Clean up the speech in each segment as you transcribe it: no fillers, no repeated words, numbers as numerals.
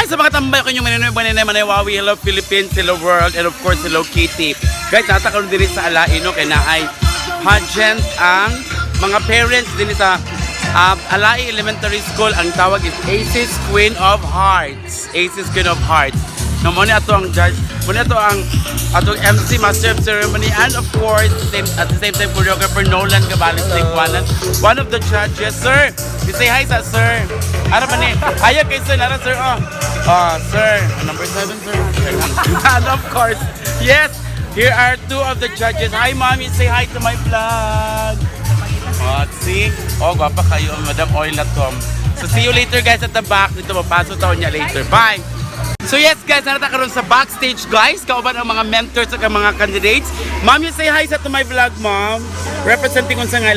Hi sa mga tambay ko inyong maninoy, maninoy, maninoy, Wawi, hello Philippines, hello world, and of course, hello Kitty. Guys, nasa karon diri sa Alain, no, kay naay pageant ang mga parents din sa Alai Elementary School. Ang tawag is Aces Queen of Hearts. Aces Queen of Hearts. No, mo ni ato ang judge, mo ni ato ang atong MC, Master of Ceremony, and of course, at the same time, choreographer Nolan Gabales Linkwanan, one of the judges. Sir, you say hi sa sir. Ano ba ni? Ayaw kay sir, nara sir, oh. Oh, sir, number 7, sir. And of course, yes, here are two of the judges. Hi, Mommy, say hi to my vlog. Oh, see? Oh, gwapa kayo, Madam Oila Tom. So, see you later, guys, at the back. Dito, mapasok taon niya later. Bye! So yes guys, narata karon sa backstage, guys. Kauban ang mga mentors at mga candidates. Ma'am, you say hi sa to my vlog, Ma'am. Representing unsa nga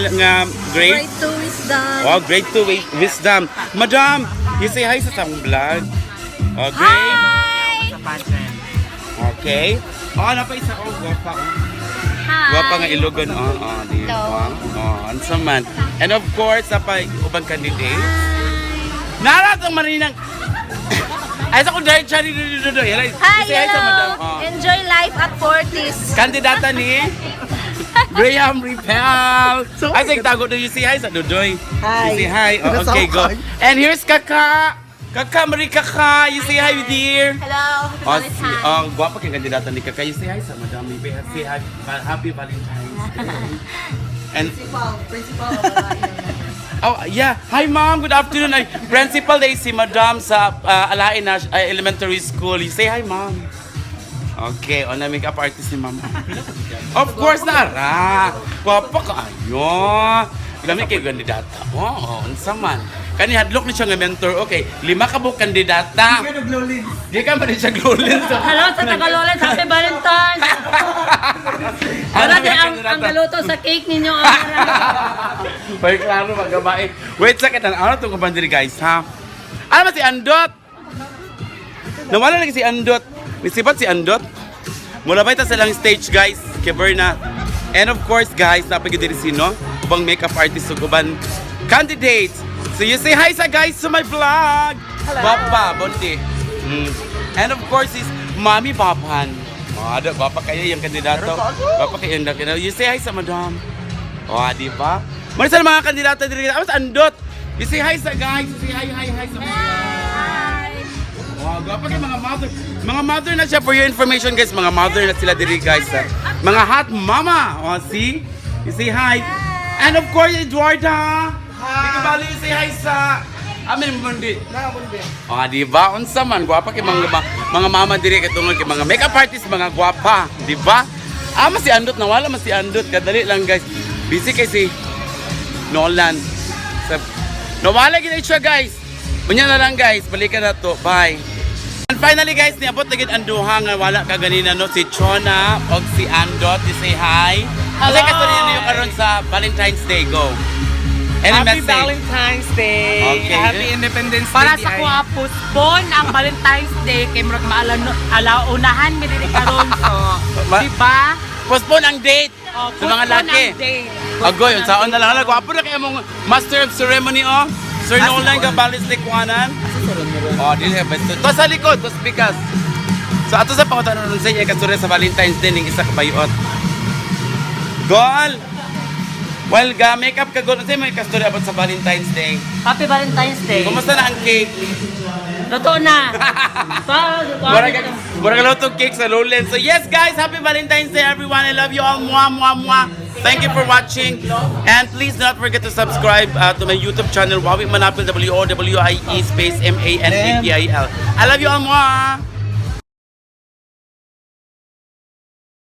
grade? Grade 2 wisdom. Wow, grade 2 wisdom. Madam, you say hi sa among vlog. Okay. Hi! Okay. Oh, napa isa oh, gwapa. Oh. Hi! Gwapa nga Ilogon, oh, di ba? Oh, unsa man. And of course, napa ubang candidates. Nara tong marinang ay, sa kung dahil siya ni. Hi, Say hi sa hello! madam. Oh. Enjoy life at 40s. Kandidata ni Graham Repel. Ay, sige, tago do you say hi sa Dudoy. Hi. You say hi. Oh, okay, go. And here's Kaka. Kaka, Marie Kaka. You say hi, dear. Hello, happy Oh, si, Valentine's. oh, gwapa kay kandidata ni Kaka. You say hi sa madam. You say hi, happy Valentine's Day. And Principal, principal of Alai. Oh, yeah. Hi, Ma'am. Good afternoon. Ay, principal day si Madam sa Alain Elementary School. You say hi, Ma'am. Okay, on na makeup artist ni Ma'am. Of course, nara. Gwapa kaayo. Lami kay kandidata. Oo, oh, unsa man. Kani hadlok ni siya nga mentor. Okay, lima ka buok kandidata. Di ka man siya glowlins. Hello sa Tagalolan, happy Valentine's! Wala Ano din ang galuto sa cake ninyo. May klaro mga babae. Wait second, ano itong kabandiri, guys, ha? Ano ba si Andot? Nawala lagi si Andot. May sipat si Andot. Mula ba ito sa lang stage, guys? Kay Berna. And of course, guys, napagod din sino? Ubang makeup artist ug uban candidates. So you say hi sa guys to my vlog. Hello. Bapa, bonti. And of course is Mami Bapan. Oh, ada bapa kayo yung kandidato. Bapa kayo yung kandidato. You say hi sa madam. Oh, di ba? Muna sa mga kandidato diri. Amos Andot. You say hi sa guys. You say hi, hi, hi sa mga. Wow, gwapa kay mga mother. Mga mother na siya, for your information, guys, mga mother na sila diri, guys, ha. Mga hot mama. Oh, see? You say hi. And of course, Eduarda. Hi. Di ka bali, you say hi sa Amin mundi. Oh, di ba? Unsa man gwapa kay mga mama diri kay tungod kay mga makeup artist mga gwapa, di ba? Ah, mas si Andot, nawala mas si Andot. Kadali lang, guys. Busy kay si Nolan. Sa nawala gid siya, guys. Unya na lang, guys, balikan na to. Bye. And finally, guys, niabot na gid ang duha nga wala ka ganina, no, si Chona og si Andot. You say hi. Hello. Kasi kasuri niyo karon sa Valentine's Day, go. Any Happy message? Valentine's Day! Okay. Happy Independence Para Day! sa di ay. kuha, postpone ang Valentine's Day kay murag maalano alaunahan mi diri karon, so di ba? Postpone ang date Oh, sa mga postpone laki. ang date. Agoy, unsaon na lang. Hala, gwapo na kayo mong Master of Ceremony, oh. Sir Nolan Gabales Liquanan. Oh, dili best. To sa likod, to speakers. So ato sa pangutan sa inyo kasuri sa Valentine's Day ning isa ka bayot. Gol! Well, ga makeup ka gol. Unsay may kasuri about sa Valentine's Day? Happy Valentine's Day. Kumusta na ang cake? Totoo na. Mura ka luto cake sa Lowland. So yes, guys, happy Valentine's Day, everyone. I love you all. Mwah, mwah, mwah. Thank you for watching. And please do not forget to subscribe to my YouTube channel, Wowie Manapil, WOWIE space MANAPIL. I love you all. Mwah.